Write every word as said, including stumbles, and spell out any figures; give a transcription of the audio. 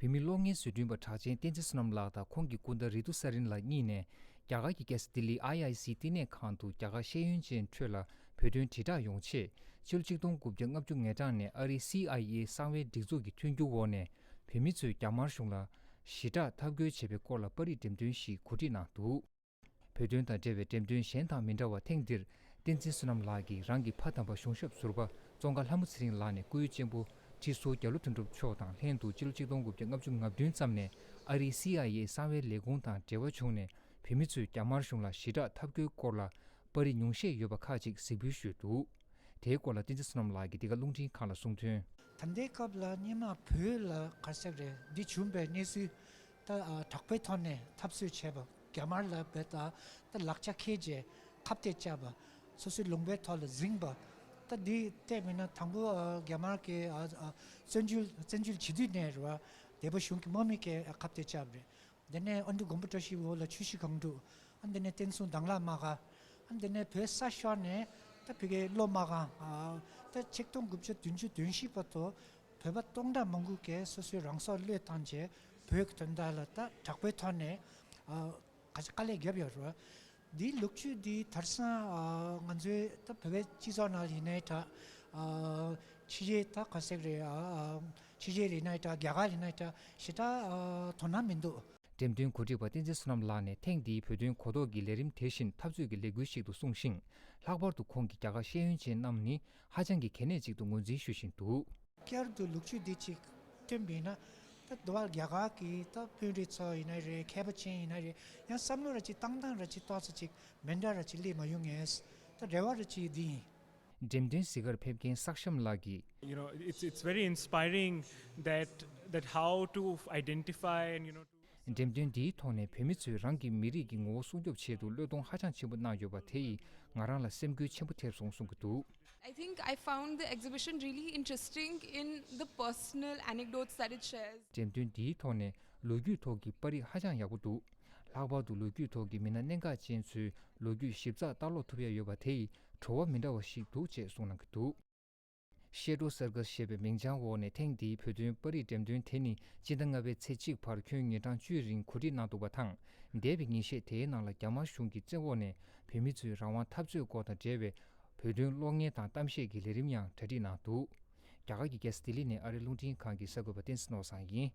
བོད་མི་གློག་བརྙན་བཟོ་སྐྲུན་པ་གྲགས་ཅན་བསྟན་འཛིན་བསོད་ནམས་ལགས་དང་ཁོང་གི་སྐུ་ཟླ་རེ་ཏུ་ས་རིན་ལགས་གཉིས་ནས། རྒྱ་གར་གྱི་རྒྱལ་ས་ལྡི་ལི་ཨའི་ཨའི་སི་བསྟི་གནས་ཁང་དུ་རྒྱ་གར་ཤེས་ཡོན་ཅན་ཁྲོད་ལ་བོད་དོན་དྲིལ་བསྒྲགས་ཡོང་ཆེད། ཕྱི་ལོ་ཆིག་སྟོང་དགུ་བརྒྱ་ལྔ་བཅུ་ང་གྲངས་ནས་ཨ་རིའི་སི་ཨའི་ཨེ་གསང་བའི་སྒྲིག་འཛུགས་ཀྱི་མཐུན་འགྱུར་འོག་ནས་བོད་མི་ཚོས་རྒྱ་དམར་གཞུང་ལ་ཞི་དྲག་འཐབ་རྒོལ་བྱས་པའི་སྐོར་ལ་པར་རིས་འགྲེམས་སྟོན་ཞིག་གོ་སྒྲིག་གནང་འདུག་བོད་དོན་དང་འབྲེལ་བའི་འགྲེམས་སྟོན་གཞན་དང་མི་འདྲ་བར་ཐེངས་འདིར་བསྟན་འཛིན་བསོད་ནམས་ལགས་ཀྱིས་རང་གི་ཕ་དམ་པ་གཞུང་ཞབས་ཟུར་པ་ཙོང་ཁ་ལྷ་མོ་ཚེ་རིང་ལགས་ནས་སྐུའི་གཅེན་པོ་ཁྲི་ཟུར་རྒྱ་ལོ་དོན་གྲུབ་མཆོག་དང་ལྷན་དུ་ཕྱི་ལོ་ཆིག་སྟོང་དགུ་བརྒྱ་ལྔ་བཅུ་ང་བདུན་ཙམ་ནས་ཨ་རིའི་སི་ཨའི་ཨེ་གསང་བའི་ལས་ཁུངས་དང་འབྲེལ་བ་བྱུང་ནས་བོད་མི་ཚོས་རྒྱ་དམར་གཞུང་ལ་ཞི་དྲག་འཐབ་རྒོལ་སྐོར་ལ་པར་རིས་ཉུང་ཤས་ཡོད་པ་ཁག་ཅིག་གཟིགས་འབུལ་ཞུས་འདུག་དེའི་སྐོར་ལ་བསྟན་འཛིན་བསོད་ནམས་ལགས་ཀྱིས་འདི་ག་རླུང་འཕྲིན་ཁང་ལ་གསུངས་དོན། ད་ལྟའི་སྐབས་ལ་སྔོན་མ་བོད་ལ་ག་རེ་ཟེར་རེད། འདི་བྱུང་བའི་གནས་ཚུལ་ད་ཨ་དྲག་པོའི་ཐོག་ནས་འཐབ་རྩོད་བྱས་པ། རྒྱ་དམར་ལ་བོད་ད་ད་ལག་ཆ་འཁྱེར་རྗེས་ཁ་གཏད་བཅག་པ། སོ་སོའི་ལུང་པའི་ཐོག་ལ་འཛིངས་པ། ད་འདི་བལྟས་པ་ཡིན་ན་དང་པོ་ཨ་རྒྱ་དམར་གྱི་ཨ་ཨ་བཙན་འཛུལ་བཙན་འཛུལ་བྱེད་དུས་ནས་རེད་བ། སྡེ་པ་གཞུང་གི་དམག་མི་གིས་ཁ་གཏད་བཅག་པ་རེད། དེ་ནས་ཨ་འབྲུག་མགོན་པོ་བཀྲ་ཤིས་འོག་ལ་ཆུ་བཞི་སྒང་དྲུག་ཨ་དེ་ནས་བསྟན་སྲུང་དྭང་བླངས་དམག་སྒར། ཨ་དེ་ནས་བོད་ས་ཤོར་ནས་ད་བོད་ཀྱི་བློ་དམག་སྒར། ཨ་ད་ཆིག་སྟོང་དགུ་བརྒྱ་བདུན་ཅུ་དོན་བཞི་བར་དུ་བོད་པ་སྟོང་ཕྲག་མང་པོ་གིས་སོ་སོའི་རང་སྲོག་བློས་བཏང་རྗེས་བོད་ཀྱི་དོན་དག་ལ་ད་དྲག་པོའི་ཐོག་ནས་ཨ་ག་ཅིག་དཀའ་ལས་བརྒྱབ་ཡོད་རེད། འདིའི་ལོ་རྒྱུས་འདི་དེང་སང་ཨ་ང་ཚོའི་ད་བོད་པའི་སྤྱི་ཚོགས་ནང་ཡིན་ནའི་འདྲ། ཨ་ཕྱི་རྒྱལ་ད་ག་ཟེར་རེད། ཨ་ཨ་ཕྱི་རྒྱལ་ཡིན་ནའི་འདྲ། རྒྱ་གར་ཡིན་ནའི་འདྲ། ཞེ་དྲག་ཨ་དོ་སྣང་མི་འདུག་འགྲེམས་སྟོན་གོ་སྒྲིག་པ་བསྟན་འཛིན་བསོད་ནམས་ལགས་ནས་ཐེངས་འདིའི་བོད་དོན་གོ་རྟོགས་ཀྱི་ལས་རིམ་དེ་བཞིན་འཐབ་རྩོད་ཀྱི་ལས་འགུལ་ཞིག་ཏུ་གསུངས་ཤིང་། ལྷག་པར་དུ་ཁོང་གིས་རྒྱ་གར་ཤེས་ཡོན་ཅན་རྣམས་ནི་ཧ་ཅང་གི་གལ་གནད་ཅིག་ཏུ་ངོས་འཛིན་ཞུ་བཞིན་འདུག་བསྐྱར་དུ་ལོ་རྒྱུས་འདི་ཅིག་སྟོན་པ་ཡིན་ན། ད་དུ་བ་རྒྱ་གར་གྱི་ད་དཔོན་རིགས་ཚོ་ཡིན་ན་རེད། མཁས་པ་ཅན་ཡིན་ན་རེད། ཡང་བསམ་བློ་ར་ཅིག་བཏང་སྟངས་ར་ཅིག་ཏོག་ཙམ་ཅིག་མི་འདྲ་ར་ཅིག་སླེབས་མ་ཡོང་ངས། ད་རེ་བ་ར་ཅིག་འདི་ཡིན། འགྲེམས་སྟོན་གཟིགས་གར་ཕེབས་མཁན་སག་ཤམ་ལགས་ཀྱིས། You know, it's it's very inspiring that that how to identify and you know to འགྲེམས་སྟོན་འདིའི་ཐོག་ནས་བོད་མི་ཚོས་རང་གི་མི་རིགས་ཀྱི་ངོ་བོ་སྲུང་སྐྱོབ་ཆེད་དུ་བློས་གཏོང་ཧ་ཅང་ཆེན་པོ་གནང་ཡོད་པ་དེ་ཡིས་ང་རང་ལ་སེམས་འགུལ་ཆེན་པོ་ཐེབས་སོང་གསུང་གི་འདུག I think I found the exhibition really interesting in the personal anecdotes that it shares. འགྲེམས་སྟོན་འདིའི་ཐོག་ནས་ལོ་རྒྱུས་ཐོག་གི་པར་རིས་ཧ་ཅང་ཡག་པོ་འདུག་ལྷག་པར་དུ་ལོ་རྒྱུས་ཐོག་གི་མི་སྣ་གནད་འགག་ཅན་ཚོའི་ལོ་རྒྱུས་ཞིབ་ཚགས་ལྟ་ཀློག་ཐུབ་ཡ་ཡོད་པ་དེ་ཡིས་བྲོ་བ་མི་འདྲ་བ་ཞིག་འདུག་ཅེས་གསུངས་གནང་གི་འདུག Shadow Circus ཞེས་པའི་མིང་བྱང་འོག་ནས་ཐེངས་འདིའི་བོད་དོན་པར་རིས་འགྲེམས་སྟོན་དེ་ནི་སྤྱི་ཟླ་ལྔ་པའི་ཚེས་གཅིག་བར་ཁྱོན་ཉིན་གྲངས་བཅུའི་རིང་གོ་སྒྲིག་གནང་འདུག་པ་དང་། འདས་པའི་ཉིན་ཤས་དེའི་ནང་ལ་རྒྱ་དམར་གཞུང་གི་བཙོན་འོག་ནས་བོད་མི་ཚོའི་རང་དབང་འཐབ་རྩོད་སྐོར་དང་འབྲེལ་བའི་བོད་དོན་གློག་བརྙན་དང་གཏམ་བཤད་ཀྱི་ལས་རིམ་ཡང་གྲ་སྒྲིག་གནང་འདུག་རྒྱ་གར་གྱི་རྒྱལ་ས་ལྡི་ལི་ནས་ཨ་རིའི་རླུང་འཕྲིན་ཁང་གི་གསར་འགོད་པ་བསྟན་འཛིན་ནོར་བཟང་ཡིན།